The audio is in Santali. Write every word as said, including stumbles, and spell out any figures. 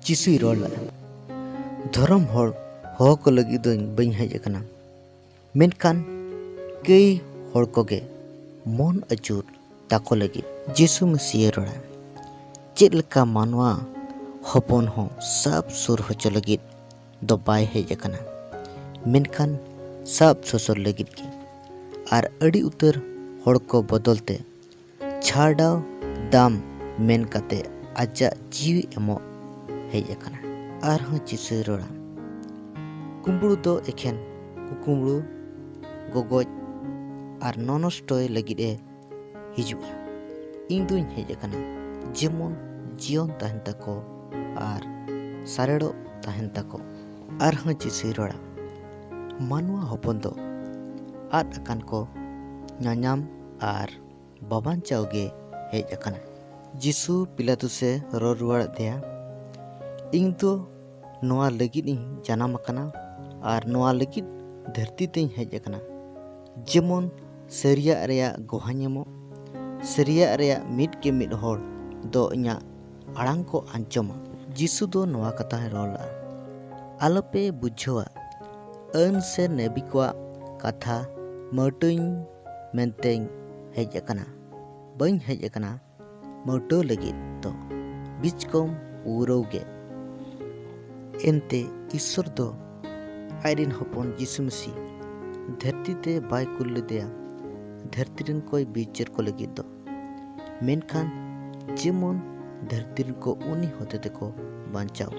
ᱡᱤᱥᱩᱭ ᱨᱚᱲ ᱞᱮᱫᱼᱟ, ᱫᱷᱚᱨᱚᱢ ᱦᱚᱲ ᱦᱚᱦᱚ ᱠᱚ ᱞᱟᱹᱜᱤᱫ ᱫᱚᱧ ᱵᱟᱹᱧ ᱦᱮᱡ ᱟᱠᱟᱱᱟ, ᱢᱮᱱᱠᱷᱟᱱ ᱠᱟᱹᱭ ᱦᱚᱲ ᱠᱚᱜᱮ ᱢᱚᱱ ᱟᱹᱪᱩᱨ ᱛᱟᱠᱚ ᱞᱟᱹᱜᱤᱫ᱾ ᱡᱤᱥᱩ ᱢᱟᱹᱥᱤᱭᱮ ᱨᱚᱲᱟ, ᱪᱮᱫ ᱞᱮᱠᱟ ᱢᱟᱱᱣᱟ ᱦᱚᱯᱚᱱ ᱦᱚᱸ ᱥᱟᱵ ᱥᱩᱨ ᱦᱚᱪᱚ ᱞᱟᱹᱜᱤᱫ ᱫᱚ ᱵᱟᱭ ᱦᱮᱡ ᱟᱠᱟᱱᱟ, ᱢᱮᱱᱠᱷᱟᱱ ᱥᱟᱵ ᱥᱚᱥᱚᱨ ᱞᱟᱹᱜᱤᱫ ᱜᱮ, ᱟᱨ ᱟᱹᱰᱤ ᱩᱛᱟᱹᱨ ᱦᱚᱲ ᱠᱚ ᱵᱚᱫᱚᱞ ᱛᱮ ᱪᱷᱟᱰᱟᱣ ᱫᱟᱢ ᱢᱮᱱ ᱠᱟᱛᱮ ᱟᱡᱟᱜ ᱡᱤᱣᱤ ᱮᱢᱚᱜ ᱦᱮᱡ ᱟᱠᱟᱱᱟ᱾ ᱟᱨᱦᱚᱸ ᱡᱤᱥᱩᱭ ᱨᱚᱲᱟ, ᱠᱩᱢᱵᱽᱲᱩ ᱫᱚ ᱮᱠᱷᱮᱱ ᱠᱩᱠᱩᱢᱵᱽᱲᱩ, ᱜᱚᱜᱚᱡ ᱟᱨ ᱱᱚᱱᱚᱥᱴᱚᱭ ᱞᱟᱹᱜᱤᱫ ᱮ ᱦᱤᱡᱩᱜᱼᱟ᱾ ᱤᱧ ᱫᱩᱧ ᱦᱮᱡ ᱟᱠᱟᱱᱟ ᱡᱮᱢᱚᱱ ᱡᱤᱭᱚᱱ ᱛᱟᱦᱮᱱ ᱛᱟᱠᱚ ᱟᱨ ᱥᱟᱨᱮᱲᱚᱜ ᱛᱟᱦᱮᱱ ᱛᱟᱠᱚ᱾ ᱟᱨᱦᱚᱸ ᱡᱤᱥᱩᱭ ᱨᱚᱲᱟ, ᱢᱟᱱᱣᱟ ᱦᱚᱯᱚᱱ ᱫᱚ ᱟᱫ ᱟᱠᱟᱱ ᱠᱚ ᱧᱟᱧᱟᱢ ᱟᱨ ᱵᱟᱵᱟᱧᱪᱟᱣ ᱜᱮ ᱦᱮᱡ ᱟᱠᱟᱱᱟ᱾ ᱡᱤᱥᱩ ᱯᱤᱞᱟᱛᱩᱥ ᱮ ᱨᱚᱲ ᱨᱩᱣᱟᱹᱲ ᱟᱫᱮᱭᱟ, ᱤᱧ ᱫᱚ ᱱᱚᱣᱟ ᱞᱟᱹᱜᱤᱫ ᱤᱧ ᱡᱟᱱᱟᱢ ᱟᱠᱟᱱᱟ ᱟᱨ ᱱᱚᱣᱟ ᱞᱟᱹᱜᱤᱫ ᱫᱷᱟᱹᱨᱛᱤ ᱛᱮᱧ ᱦᱮᱡ ᱟᱠᱟᱱᱟ, ᱡᱮᱢᱚᱱ ᱥᱟᱹᱨᱤᱭᱟᱜ ᱨᱮᱭᱟᱜ ᱜᱚᱦᱟᱧ ᱮᱢᱚᱜ, ᱥᱟᱹᱨᱤᱭᱟᱜ ᱨᱮᱭᱟᱜ ᱢᱤᱫ ᱜᱮ ᱢᱤᱫ ᱦᱚᱲ ᱫᱚ ᱤᱧᱟᱹᱜ ᱟᱲᱟᱝ ᱠᱚ ᱟᱸᱡᱚᱢᱟ᱾ ᱡᱤᱥᱩ ᱫᱚ ᱱᱚᱣᱟ ᱠᱟᱛᱷᱟᱭ ᱨᱚᱲ ᱞᱮᱫᱼᱟ, ᱟᱞᱚᱯᱮ ᱵᱩᱡᱷᱟᱹᱣᱟ, ᱟᱹᱱ ᱥᱮ ᱱᱟᱹᱵᱤ ᱠᱚᱣᱟᱜ ᱠᱟᱛᱷᱟ ᱢᱟᱹᱴᱟᱹᱧ ᱢᱮᱱᱛᱮᱧ ᱦᱮᱡ ᱟᱠᱟᱱᱟ᱾ ᱵᱟᱹᱧ ᱦᱮᱡ ᱟᱠᱟᱱᱟ ᱢᱟᱹᱴᱟᱹᱣ ᱞᱟᱹᱜᱤᱫ ᱫᱚ, ᱵᱤᱪᱠᱚᱢ ᱯᱩᱨᱟᱹᱣ ᱜᱮ᱾ ᱮᱱᱛᱮ ᱤᱥᱥᱚᱨ ᱫᱚ ᱟᱡᱨᱮᱱ ᱦᱚᱯᱚᱱ ᱡᱤᱥᱩ ᱢᱟᱹᱥᱤ ᱫᱷᱟᱹᱨᱛᱤ ᱛᱮ ᱵᱟᱭ ᱠᱩᱞ ᱞᱮᱫᱮᱭᱟ ᱫᱷᱟᱹᱨᱛᱤ ᱨᱮᱱ ᱠᱚᱭ ᱵᱤᱪᱟᱹᱨ ᱠᱚ ᱞᱟᱹᱜᱤᱫ ᱫᱚ, ᱢᱮᱱᱠᱷᱟᱱ ᱡᱮᱢᱚᱱ ᱫᱷᱟᱹᱨᱛᱤ ᱨᱮᱱ ᱠᱚ ᱩᱱᱤ ᱦᱚᱛᱮ ᱛᱮᱠᱚ ᱵᱟᱧᱪᱟᱣ᱾